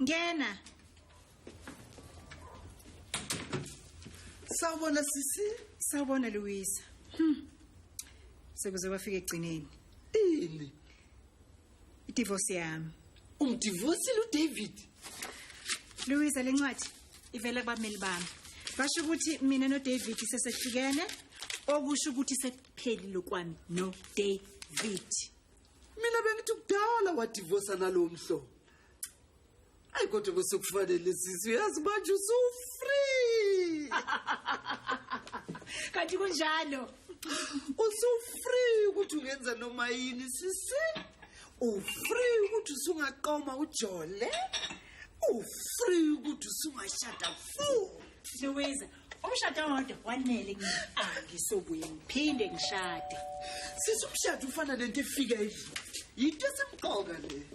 Ngena. Sawubona sisi. Sawubona Louisa. Sekuze kwafika ekugcineni. Ini? Idivorce yami. Umdivosile uDavid? Louisa, lencwadi ivela kubameli bami. Basho ukuthi mina noDavid sesehlukene, okusho ukuthi sekuphelile kwami noDavid. Mina bengithi kudala wadivosa nalowo mhlobo. Ayi kodwa bese kufanele sisi, uyazi manje usu-free. Kanti kunjalo. Usu-free ukuthi ungenza noma yini sisi. U-free ukuthi usungaqoma ujole. U-free ukuthi usungashada futhi. Louisa, umshado owodwa wanele kimi. Angisobuye ngiphinde ngishade. Sisi, umshado ufana nento efika endlini. Yinto esemqoka le.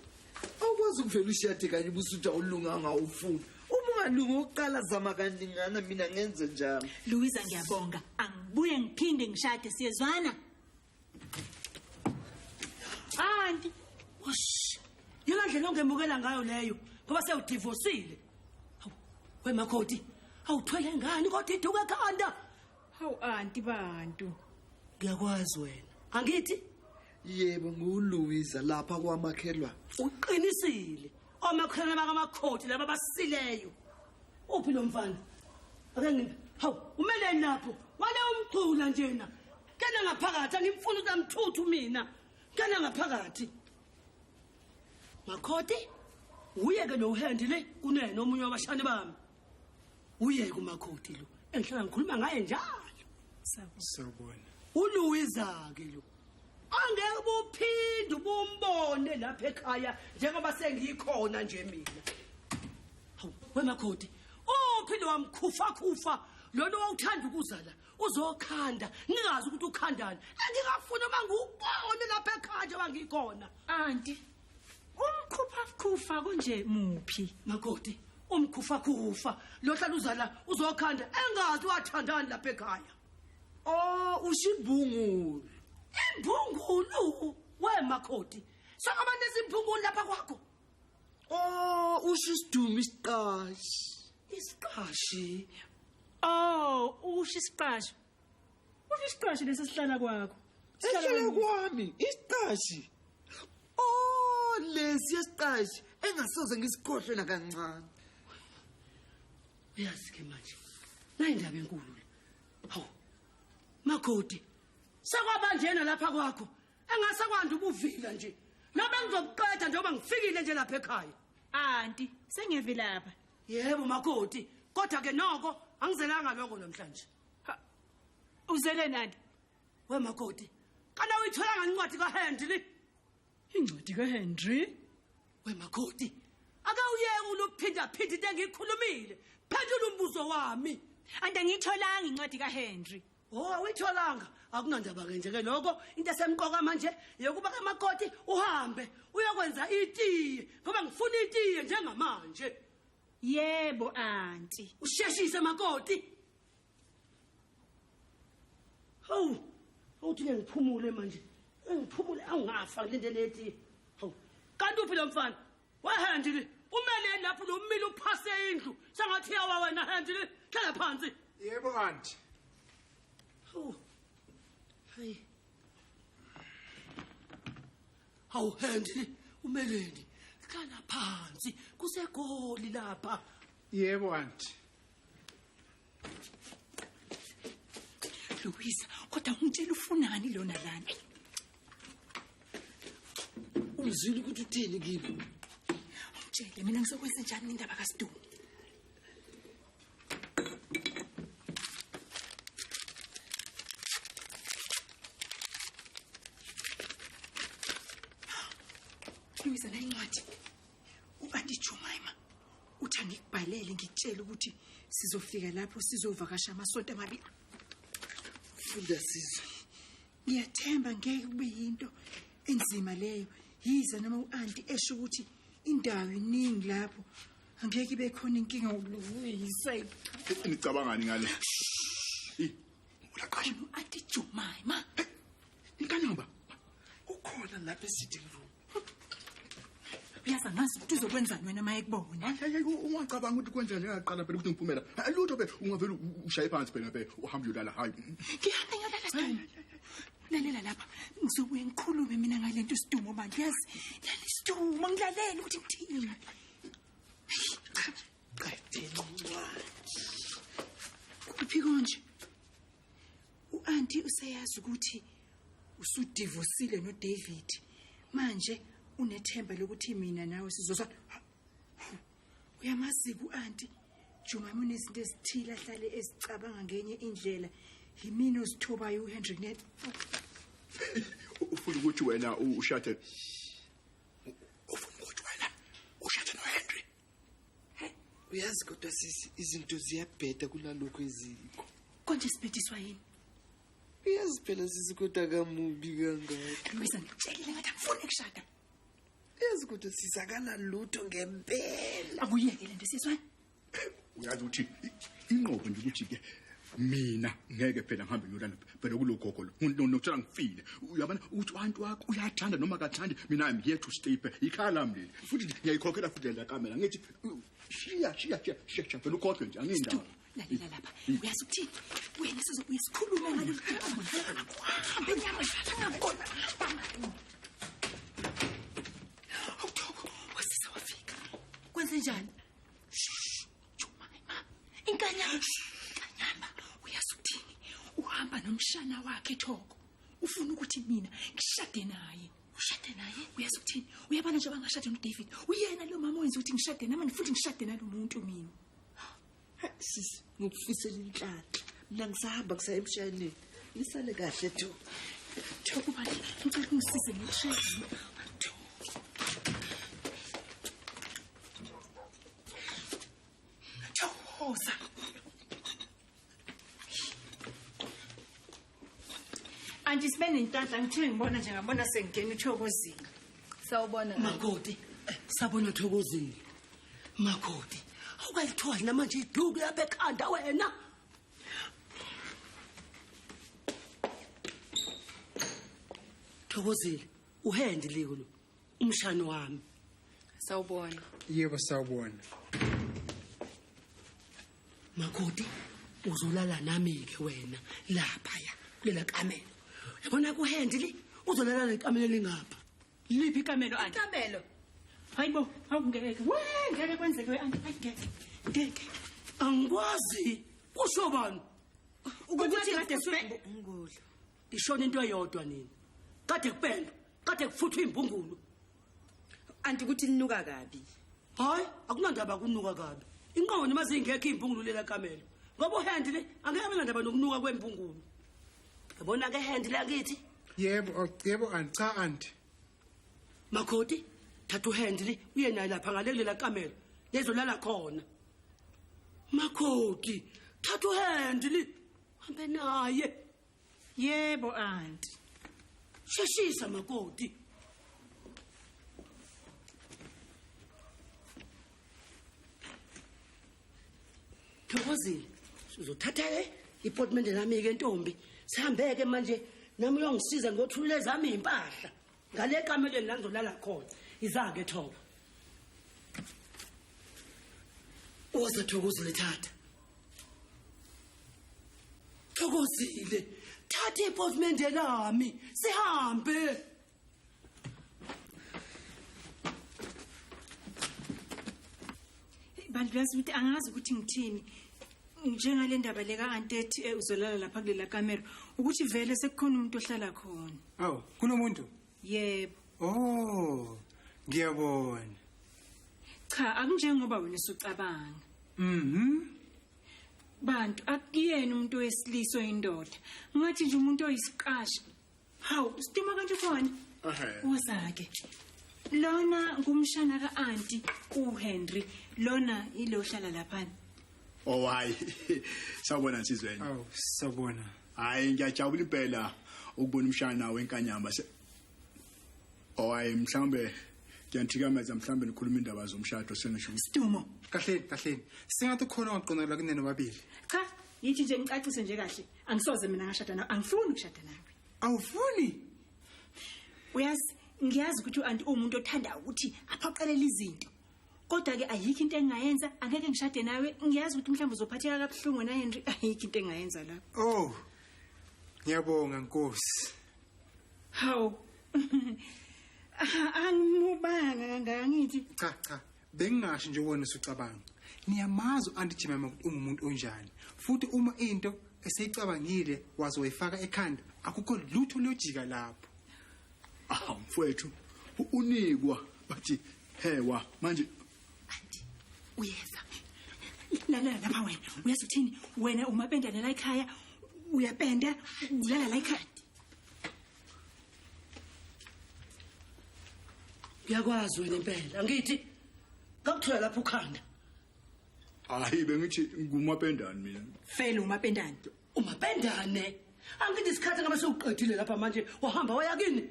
Awukwazi ukuvela ushade kanye ubusuthi awulunganga awufuni. Uma ungalungi okokuqala zama kaningana, mina ngenze njalo. Louisa, ngiyabonga. Angibuye ngiphinde ngishade, siyezwana? Anti, Ush. Yona ndlela ongemukela ngayo leyo ngoba sewudivosile. Hawu, we makoti, awuthwele ngani kodwa iduku ekhanda? Hawu anti bantu. Ngiyakwazi wena. Angithi Yebo, nguLouisa lapha kwamakhelwane. Uqinisile. Omakhelwane bakamakoti laba basileyo. Uphi lo mfana? Ake ngi Hawu, umeleni lapho? Wale umcula njena. Kena ngaphakathi, angimfuni utamthuthu mina. Kena ngaphakathi. Makhoti, uye ke lo hand le kunene omunye wabashane bami. Uye kumakhoti lo. Engihlala ngikhuluma ngaye njalo. Sawubona. uLouisa ke lo. Angeke uphinde ubumbone lapha ekhaya njengoba sengikhona nje mina. Hawu, wemakhoti, uphi lo wamkhufa khufa lona owuthanda ukuza la uzokhanda, ngingazi ukuthi ukhandani. Engingafuni uma ngiwubone lapha ekhaya njengoba ngikhona. Anti, umkhupha khufa kunje muphi? Makoti, umkhufa khufa lo hlala uza la uzokhanda engazi wathandani lapha ekhaya. Oh, ushibhungulu. Imbungulu wemakhoti. Sokaba nezimbungulu lapha kwakho. Oh, usho isidumi isiqashi. Isiqashi. Oh, usho isiqashi. Usho isiqashi lesi sihlala kwakho. Sihlala kwami, isiqashi. Oh, lesi isiqashi engasoze ngisikhohlwe nakancane. Uyazi ke manje. Nayi indaba enkulu le. Hawu. Makoti, sekwaba njena lapha kwakho. Engasekwanda ubuvila nje. Noba ngizokuqeda njengoba ngifikile nje lapha ekhaya. Anti, sengiyavilapha. Yebo makoti, kodwa ke noko angizelanga lokho namhlanje. Uzele nani? We makoti, kana uyitholanga incwadi kaHenry? Incwadi kaHenry? We makoti, ake uyeke uluphinda phinda into engiyikhulumile. Phendula umbuzo wami. Anti angiyitholanga incwadi kaHenry. Oh, awuyitholanga. Akunandaba ke nje ke lokho. Into esemqoka manje yokuba ke makoti uhambe uyokwenza itiye ngoba ngifuna itiye njengamanje. Yebo anti. Usheshise makoti. Hawu, awuthi ngiphumule manje. Ngiphumule awungafa ngilinde leti. Hawu, kanti uphi lo mfana? WaHenry, umele lapho lo umile uphase indlu. Sengathi yawa wena Henry, hlala phansi. Yebo anti. Hawu. Hayi. Hawu Henry, umeleni? Hlala phansi, kuseGoli lapha. Yebo anti. Louisa, kodwa ungitshela ufunani lona lana? Umzwile ukuthi uthini kimi? Ungitshele mina ngizokwenza njani indaba kaSidumo? Louisa, la incwadi. U-Auntie Jemima uthi angikubhalele ngikutshele ukuthi sizofika lapho sizovakasha amasonto amabili. Funda sizwe. Ngiyathemba ngeke kube yinto enzima leyo. Yize noma u-auntie esho ukuthi indawo iningi lapho, angeke ibe khona inkinga ngokuLouisa. Nicabangani ngale? Ulaqasha u-Auntie Jemima. Nikanamba. Ukhona lapha e-sitting room. Uyazi angazi ukuthi uzokwenzani wena uma ekubona. Hayi, ungacabanga ukuthi kwenza njengaqala phela ukuthi ngiphumela. Lutho phela ungavele ushaye phansi phela phela uhambe uyolala hayi. Ngihambe ngiyolala Sidumo. Lalela lapha, ngizobuye ngikhulume mina ngale nto Sidumo manje yazi. Lalela Sidumo, ngilalela ukuthi ngithini. Qedela incwadi. Kuphi konje? U-anti useyazi ukuthi usudivosile noDavid. Manje unethemba lokuthi mina nawe sizozwana. Uyamazi ku-anti Juma unezinto ezithile ahlale ezicabanga ngenye indlela. Yimina ozithobayo uHenry Net. Ufuna ukuthi wena ushade. Ufuna ukuthi wena ushade noHenry. Uyazi kodwa sisi izinto ziyabheda kunalokho ezikho. Konje sibhediswa yini? Uyazi phela sisi kodwa kamubi kangaka. Luisa ngitshelile ngathi angifuni ukushada. Uyazi kodwa sisi akanalutho ngempela. Akuyeke lento sizwana. Uyazi ukuthi inqobo nje ukuthi ke mina ngeke phela ngihambe ngiyolala phela kulogogo lo. Nokutshela ngifile. Uyabona ukuthi uanti wakho uyathanda noma akathandi, mina I'm here to stay phela. Ikhaya lami leli. Futhi ngiyayikhokhela futhi le kamera. Ngithi shiya shiya shiya shiya phela ukhohlwe nje angindawo. Lalela lapha. Uyazi ukuthini? Wena sizobuye sikhulume ngalolu daba. Akuhambe nyama ngakona. Awuthoko, wasisa wafika. Kwenze njani? Juma, ma. Inkanyamba. Inkanyamba. Uyazi ukuthini? Uhamba nomshana wakhe Thoko. Ufuna ukuthi mina ngishade naye. Ushade naye? Uyazi ukuthini? Uyabona nje bangashada noDavid. Uyena lo mama owenza ukuthi ngishade nami futhi ngishade nalomuntu mina. Sisi ngikufisela inhlanhla. Mina ngisahamba ngisaya emshaneni. Nisale kahle Thoko. Thoko bandla, ngicela ungisize nge-tray. Thokoza. Anti sibe nenhlanhla ngithe ngibona nje ngabona sengena uThokozile. Sawubona. Makoti, sabona Thokozile. Makoti, awukayithwali namanje iduku lapha ekhanda wena. Thokozile, uHenry liko lo, umshana wami. Sawubona. Yebo sawubona. Makoti, uzolala nami ke wena lapha ya kulela kamelo. Yabona kuHenry uzolala nekamelo lingapha. Liphi ikamelo anti? Ikamelo. Hayibo, awungeke. We, ngeke kwenzeke we anti, hayi ngeke. Ngeke. Angikwazi. Kusho bani? Ukuthi kade sibe Ngudla. Ishona into eyodwa nini? Kade kupendwa, kade kufuthwa imbungulu. Anti ukuthi linuka kabi. Hayi, akunandaba kunuka kabi. Inqondo noma zingekho imbungulu lela kamelo. Ngoba uHenry angeke abe nandaba nokunuka kwembungulu. Yabona ke Henry lakithi? Yebo, yebo anti, cha anti. Makoti, thatha uHenry uye naye lapha ngale kulela kamelo. Lezolala khona. Makoti, thatha uHenry hambe naye. Yebo anti. Sheshisa makoti. Thokozile, uzothatha ke iportmanteau lami ke ntombi. Sihambeke manje nami uyongisiza ngothulule zami impahla. Ngale kamelweni la ngizolala khona. Izake Thoko. Woza Thokozile thatha. Thokozile, thatha iportmanteau lami sihambe. Bantu yazi ukuthi angazi ukuthi ngithini. Njengale ndaba leka anti ethi uzolala lapha kulela kamera ukuthi vele sekukhona umuntu ohlala khona. Awu, kunomuntu? Yebo. Oh, ngiyabona. Cha, akunjengoba wena usucabanga. Mhm. Bantu akuyena umuntu wesilisa oyindoda. Ngathi nje umuntu oyisiqasha. Hawu, usiduma kanje khona. Ehhe. Woza-ke. Lona ngumshana ka-anti uHenry. Lona ilo hlala laphana. Oh hayi. Sawubona nsizweni. Awu, sawubona. Hayi ngiyajabula impela ukubona umshana wenkanyamba. Oh hayi mhlambe ngiyanthikameza mhlambe nikhuluma indaba zomshado sengisho. Sidumo. Kahleni, kahleni. Singathi khona ongaqonda kunene babili. Cha, yithi nje ngicacise nje kahle. Angisoze mina ngashada nawe, angifuni ukushada nawe. Awufuni? Uyazi Ngiyazi ukuthi u-anti uwumuntu othanda ukuthi aphoqelele izinto. Kodwa ke ayikho into engingayenza, angeke ngishade nawe. Ngiyazi ukuthi mhlawumbe uzophatheka kabuhlungu wena Henry, ayikho into engingayenza lapho. Oh. Ngiyabonga Nkosi. Hawu. Angimubanga kangaka ngithi. Cha cha, bengingasho nje wona usucabanga. Niyamazi u-Auntie Jemima ukuthi ungumuntu onjani. Futhi uma into eseyicabangile waze wayifaka ekhanda, akukho lutho lojika lapho. Ah mfowethu, unikwa bathi hewa manje Anti uyeza. Lala lapha wena, uyazi uthini? Wena umapenda la ekhaya, uyapenda, ulala la ekhaya. Ngiyakwazi wena impela. Angithi ngakuthola lapho ukhanda. Hayi bengithi ngumapendani mina. Fela umapendane. Umapendane. Angithi isikhathi ngabe sewuqedile lapha manje wahamba waya kini.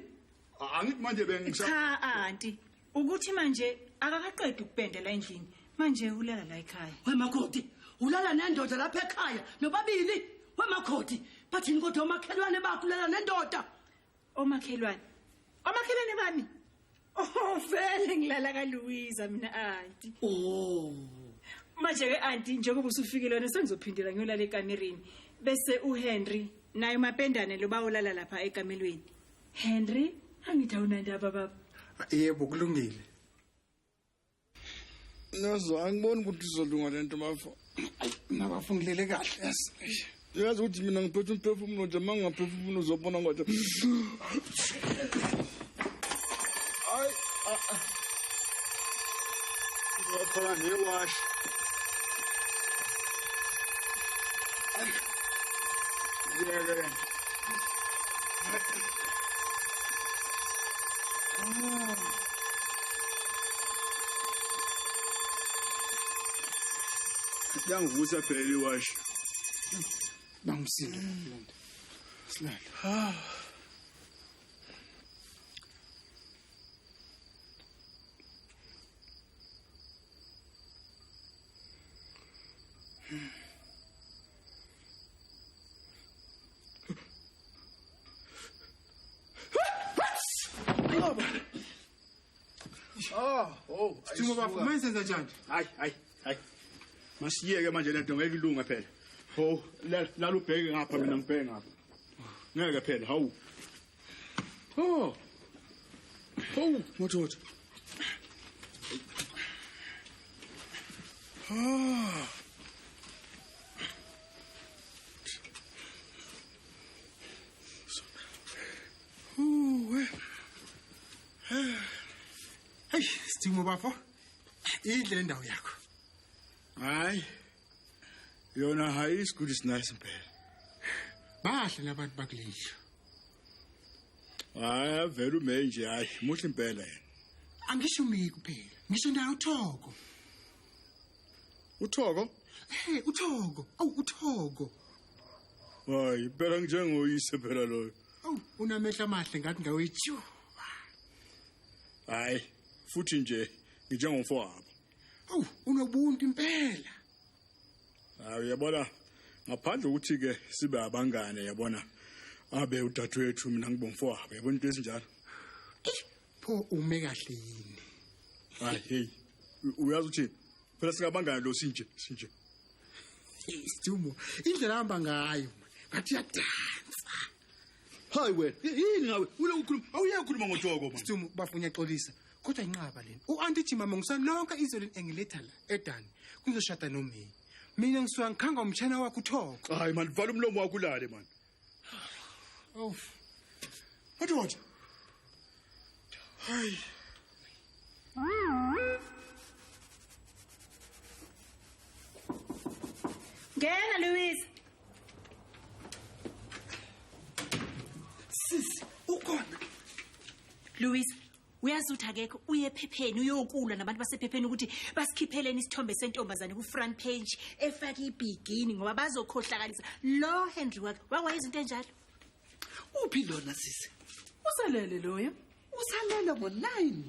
Angithi manje bengisa Cha anti, ukuthi manje akakaqedi ukupenda la endlini. Manje ulala la ekhaya. Wemakoti, ulala nendoda lapha ekhaya nobabili. Wemakoti, bathini kodwa omakhelwane bakho ulala nendoda? Omakhelwane. Omakhelwane bami. Oh vele ngilala kaLouisa mina anti. Oh. Manje ke anti njengoba usufikile wena sengizophindela ngiyolala ekamereni. Bese uHenry naye umapendane lo bawulala lapha ekamelweni. Henry, angithi awunandaba baba. Yebo kulungile. Nazo angiboni ukuthi izolunga lento bafo. Nabafo ngilele kahle yes. Uyazi ukuthi mina ngiphethe umphefumulo nje uma ngingaphefumulo uzobona ngathi. Hayi. Ngiyathola newash. Yeke. Yangivusa phela iwashi. Bangumsindo lento. Silale. Oh, Simo bafo manje senza njani? Hayi, hayi, hayi. Masiyeke manje lento ngeke ilunge phela. Ho, lala ubheke ngapha mina ngibheke ngapha. Ngeke phela, hawu. Oh. Hawu, madoda. Ah. Uwe. Hey, Simo bafo. Inhle le ndawo yakho. Hayi. Yona hayi is good is nice impela. Bahle labantu bakulendlu. Hayi vele ume nje hayi muhle impela yena. Angisho mi kuphela. Ngisho nayo uThoko. uThoko? Hey, uThoko. Awu uThoko. Hayi phela njengoyise phela loyo. Awu unamehla amahle ngathi ngawechu. Hayi futhi nje njengomfowabo. Awu unobuntu impela. Hayi uyabona ngaphandle ukuthi ke sibe abangane yabona abe udadewethu mina ngibomfowabo yabona into ezinjalo. Pho ume kahle yini? Hayi hey uyazi ukuthi phela singabangane lo sinje sinje. Sidumo indlela hamba ngayo ngathi uyadansa. Hayi wena yini ngawe ulokukhuluma awuyakhuluma ngoThoko man. Sidumo bafunya xolisa kodwa inqaba lena. U-Auntie Jimama ngisalonke izwe engiletha la eDani kuzoshada noMay. Mina ngisuka ngikhanga umshana wakho uThoko. Hayi man vala umlomo wakho ulale man. Oh. Madoda. Hayi. Ngena Louise. Sisi ukhona. Louise, uyazi ukuthi akekho uye ephepheni uyokulwa nabantu basephepheni ukuthi basikhipheleni isithombe sentombazane ku front page efake ibigini ngoba bazokhohlakalisa lo Henry wakhe wakwaye izinto enjalo. Uphi lona sisi? Usalele loyo. Usalele ngo9.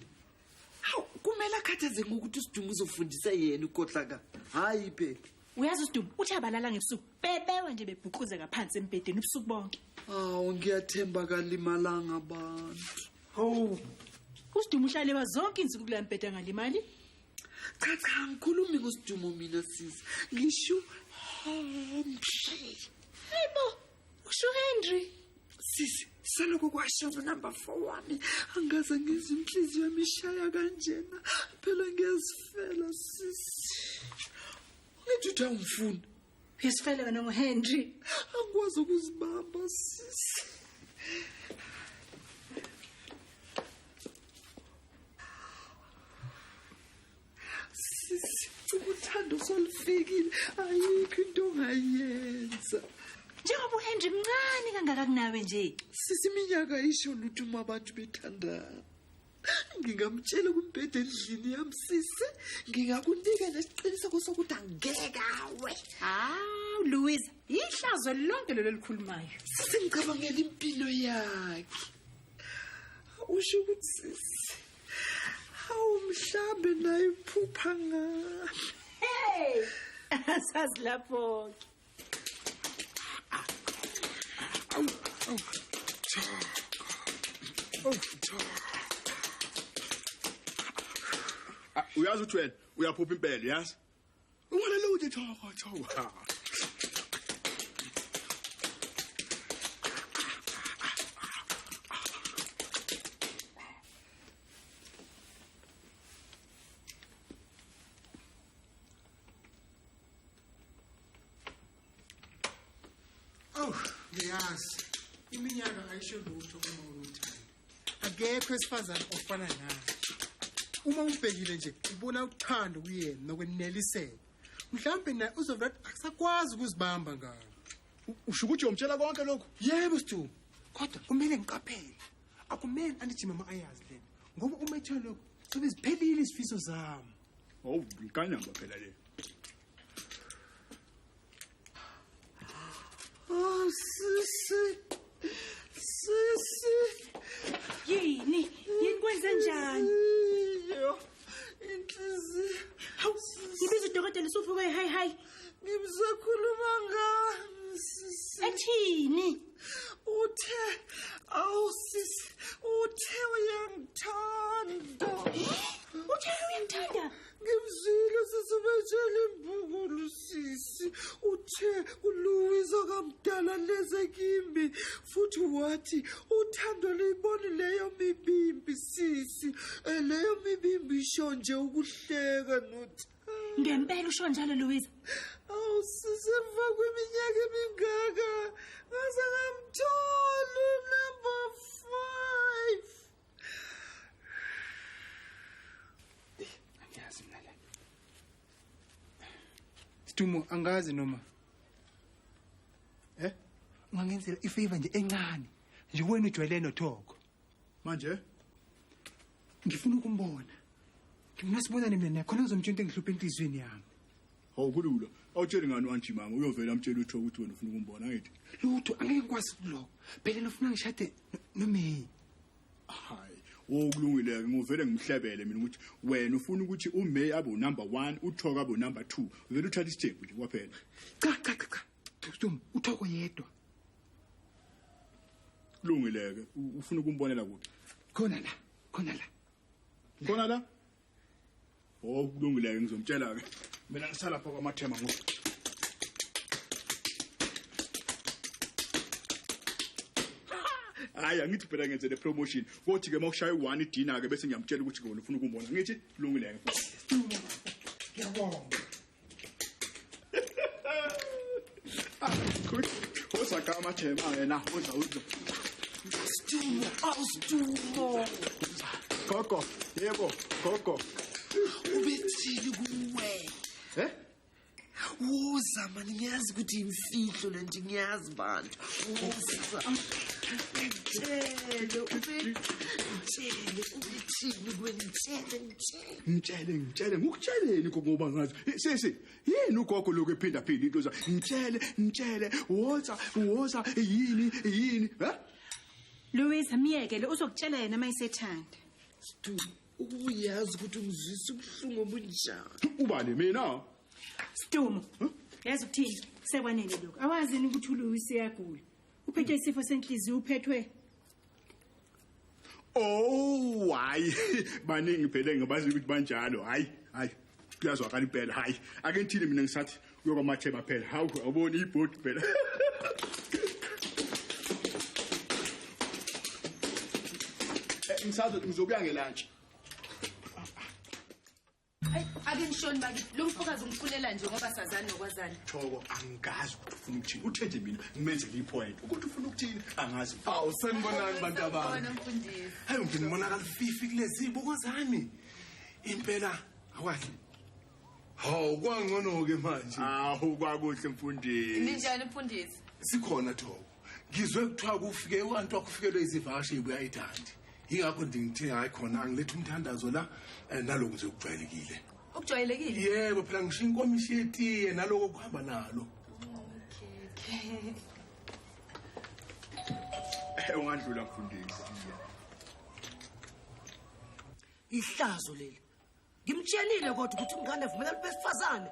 Hawu kumele akhathaze ngokuthi uSidumo uzofundisa yena ukhohlaka. Hayi phela. Uyazi uSidumo uthi abalala ngebusuku bebewa nje bebhuquzeka phansi embhedeni ubusuku bonke. Awu ngiyathemba kalimalanga abantu. Hawu. Usidumo uhlale zonke insuku kula mbheda ngalimali. Cha cha, ngikhulumi ngosidumo mina sisi. Ngisho Henry. Hayibo, usho Henry. Sisi, saloko kwashona number 4 wami. Angaze ngizwe inhliziyo yami ishaya kanjena. Phela ngiyazifela sisi. Ngithi uthi awungifuni. Uyasifela wena ngoHenry. Angikwazi ukuzibamba sisi. Sisi, uthando solufikile. Ayikho into ongayenza. Njengoba uHenry mncane kangaka kunawe nje. Sisi, iminyaka isho lutho uma abantu bethandana. Ngingamtshela kumbhede endlini yami sisi. Ngingakunika nesiqiniseko sokuthi angeke awe. Hawu Louise, ihlazo lonke lelo likhulumayo. Sisi, ngicabangela impilo yakhe. Usho ukuthi sisi, hawu mhlambe naye uphupha ngami. Hey, asazi lapho. Uyazi ukuthi wena uyaphupha impela, yazi? Ungalelo nje thoko thoko. Oh, ngiyazi. Iminyaka ayisho lutho uma unothando. Akekho esifazane ofana naye. Uma umbhekile nje ubona uthando kuyena nokweneliseka. Mhlawumbe naye uzovela akusakwazi ukuzibamba ngayo. Usho ukuthi uyomtshela konke lokho? Yebo Sidumo. Kodwa kumele ngiqaphele. Akumele andithi mama ayazi lena. Ngoba uma ethola lokho sobe ziphelile izifiso zami. Oh, inkanyamba phela le. Oh, sisi. Sisi. Yini? Yini kwenze njani? Yo. Inhliziyo. Hawu, ngibiza udokotela usuvuka hayi hayi. Ngimsakhuluma ngami sisi. Ethini? Uthe, awu sisi, uthe uyangithanda. Uthe uyangithanda? Ngimzwile sisi betshela imbukulu sisi. Uthe uLouise akamdala leze kimi futhi wathi uthando luyibona leyo mibimbi sisi. Leyo mibimbi isho nje ukuhleka nothando. Ngempela usho njalo Louise? Awu sisi, emva kweminyaka emingaka ngaze ngamthola number 5. Angiyazi mina le. Sidumo, angazi noma. Ungangenzela ifavor nje encane. Nje wena ujwayele noThoko. Manje ngifuna ukumbona. Ngifuna sibonane mina naye khona uzomtshela into engihluphe enhliziyweni yami. Hawu kulula. Awutsheli ngani u-Auntie mama uyovela amtshela uThoko ukuthi wena ufuna ukumbona angithi? Lutho angeke ngikwazi kuloko. Phela ufuna ngishade noMay. Hayi, okulungile ngivele ngimhlebele mina ukuthi wena ufuna ukuthi uMay abe number 1, uThoko abe number 2. Uvele uthatha isithembu nje kwaphela. Cha cha cha. Sidumo, uThoko yedwa. Kulungile ke, ufuna ukumbonela kuphi? Khona la, khona la. Khona la? Oh, kulungile ke ngizomtshela ke. Mina ngisala lapha kwamathema ngoku. Hayi, angithi phela ngenze le promotion. Kothi ke mawushaya u1 idina ke bese ngiyamtshela ukuthi ngona ufuna ukumbona. Ngithi kulungile ke. Ngiyabonga. Ah, good. Uza kamathema yena, uza uza. Sidumo, awu Sidumo. Gogo, yebo, gogo. Ubethini kuwe? Eh? Woza mani, ngiyazi ukuthi imfihlo lento, ngiyazi bantu. Woza. Ngitshele, ubethini kuwe, ngitshele, ngitshele. Ngitshele, ngitshele, ngikutsheleni gogo ngoba ngazi. Sisi, yini ugogo lokho ephinda phinda into za? Ngitshele, ngitshele, woza, woza, yini, yini, ha? Louise, miyeke lo uzokutshela yena mayisethanda. Sidumo, uyazi ukuthi ungizwisa ubuhlungu obunjani. Ubani mina? Sidumo, yazi ukuthini? Sekwanele lokho. Awazi yini ukuthi uLouise uyagula? Uphethwe isifo senhliziyo, uphethwe. Oh, hayi, baningi phela ngibazi ukuthi banjalo. Hayi, hayi. Kuyazwakala impela. Hayi, ake ngithini mina ngisathi uyokwamatheba phela. Hawu, awuboni ibhodi phela. Ngisazothi ngizokuya ngelantshi. Hayi, ake ngishoni bakithi. Lo mfokazi ungifunela nje ngoba sazani nokwazana. Thoko, angazi ukuthi ufuna ukuthini. Uthe nje mina ngimenzele ipoint. Ukuthi ufuna ukuthini angazi. Awu sanibonani bantu abami. Sawubona mfundisi. Hayi ngibonakala fifi kulezi zibuko zami. Impela akwahle. Hawu kwangcono ke manje. Awu kwakuhle mfundisi. Ninjani mfundisi? Sikhona Thoko. Ngizwe kuthiwa kufike uantu akufikelwe izivakashi ibuya eDandi. Ingakho ngithe hayi khona angilethe umthandazo la naloko nje okujwayelekile. Okujwayelekile? Yebo phela ngisho inkomishi yetiye naloko kuhamba nalo. Okay. Ungadlula mfundisi. Ihlazo leli. Ngimtshelile kodwa ukuthi umngane vumela abantu besifazane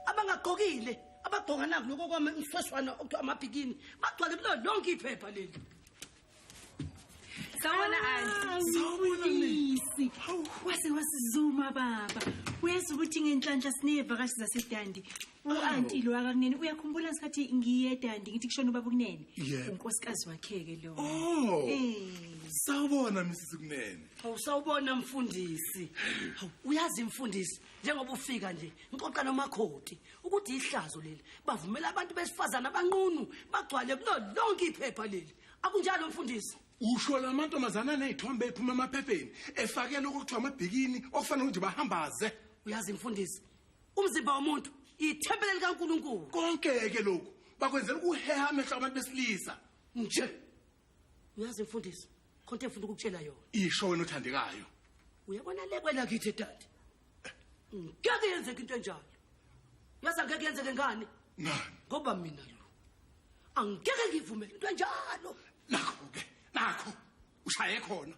abangagqokile, abagqoka naku lokho kwami umsweswana okuthiwa amabhikini, bagcwale kulo lonke iphepha leli. Sawubona anti. Sawubona Mfundisi. Wase wasizuma baba. Uyazi ukuthi ngenhlanhla sinevakashi zaseDandi. U-anti lo akakunene uyakhumbula ngesikhathi ngiye eDandi ngithi kushona ubaba uKunene. Yebo. Unkosikazi wakhe ke lo. Oh. Eh. Sawubona Mrs Kunene. Hawu sawubona mfundisi. Hawu uyazi mfundisi njengoba ufika nje ngixoxa nomakhoti ukuthi ihlazo leli bavumela abantu besifazana abanqunu bagcwale kulo lonke iphepha leli. Akunjalo mfundisi? Usho lamantombazana anezithombe ephuma emaphepheni efakele okuthiwa amabhikini okufanele ukuthi bahambaze. Uyazi mfundisi umzimba womuntu ithempeli likaNkulunkulu. Konke ke lokhu bakwenzela ukuheha amehlo abantu besilisa. Nje. Uyazi mfundisi khonto efuna ukukutshela yona. Isho wena othandekayo. Uyabona le kwelakithi eDandi. Ngeke yenzeke into enjalo. Uyazi angeke yenzeke ngani? Ngani? Ngoba mina lo angeke ngivumele into enjalo. Nakho ke, nakho ushaye khona.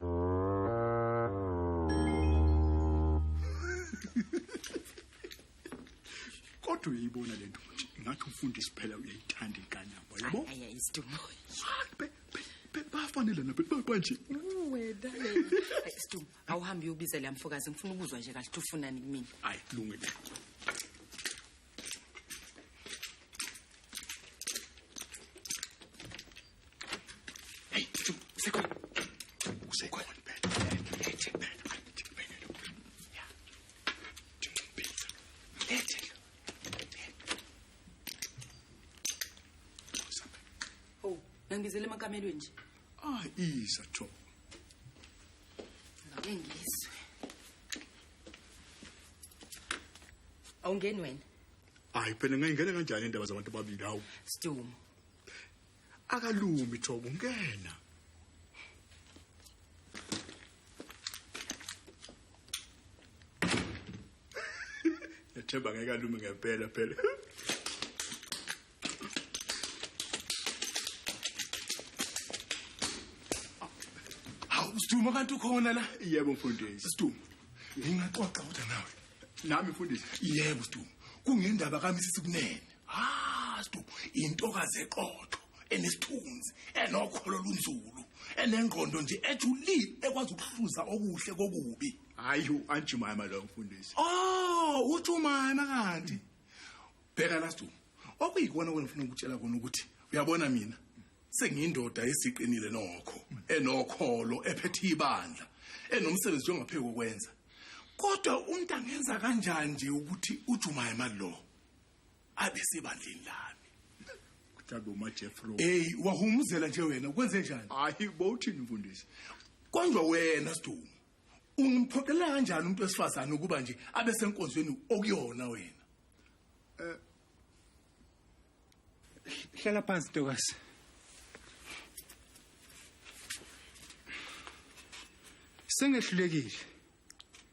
Kodwa uyibona lento manje ngathi umfundisi phela uyayithanda inkanyamba yabo. Hayi hayi Sidumo. Bafanele nabo manje. Wena. Hayi Sidumo, awuhambe uyobiza la mfokazi ngifuna ukuzwa nje kahle ukuthi ufunani kumina. Hayi kulungile. Hey, usekhona. Usekhona phela. Lethe. Oh, ngangibizele emakamelweni nje. Ah, iza Thoko. Ngake ngizwe. Awungeni wena. Hayi phela ngingena kanjani indaba zabantu ababili hawu. Sidumo. Akalumi Thoko ngena. Ngethemba ngeke alume ngempela phela. Hawu Sidumo kanti ukhona la? Yebo mfundisi. Sidumo, ngingaxoxa kodwa nawe. Nami mfundisi. Yebo Sidumo, kungendaba kaMrs Kunene. Ah Sidumo, intokazi eqotho, enesithunzi, enokholo olunzulu, enengqondo nje ejulile ekwazi ukuhluza okuhle kokubi. Hayi u-Aunt lo mfundisi. Oh, uJumayima kanti. Bheka la Sidumo. Okuyikona ngifuna ukutshela kona ukuthi uyabona mina sengiyindoda esiqinile nokho, enokholo, ephethe ibandla, enomsebenzi ongapheki kokwenza. Kodwa umuntu angenza kanjani nje ukuthi uJumayima lo abe sebandleni lami? Mhlawumbe uMaJeffro. Hey, wahumuzela nje wena, ukwenze njani? Hayi, bowuthini mfundisi? Konjwa wena Sidumo. Ungimphoqelela kanjani umuntu wesifazane ukuba nje abe senkonzweni okuyona wena? Hlala phansi ntokazi. Sengehlulekile.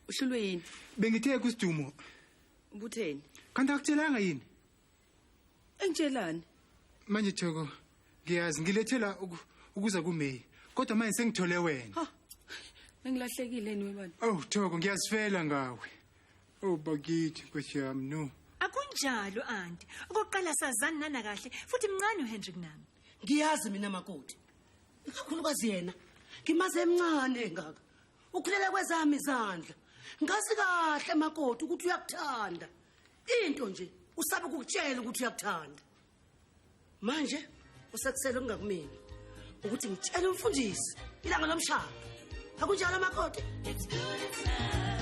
Uhlulwe yini? Bengithe kuSidumo. Ubutheni? Kanti akutshelanga yini? Engitshelani? Manje Thoko, ngiyazi ngilethela ukuza kuMay. Kodwa manje sengithole wena. Ha. Ngilahlekile niwe bani? Oh Thoko, ngiyazifela ngawe. Oh bakithi Nkosi yami no. Akunjalo anti. Okokuqala sazani nana kahle futhi mncane uHenry kunami. Ngiyazi mina makoti. Ikakhulukazi yena. Ngimaze emncane ngaka. Ukhulela kwezami izandla. Ngazi kahle makoti ukuthi uyakuthanda. Into nje usabe ukukutshela ukuthi uyakuthanda. Manje usekusele kungakumina ukuthi ngitshele umfundisi ilanga lomshado. Akunjalo makoti? It's good, it's nice.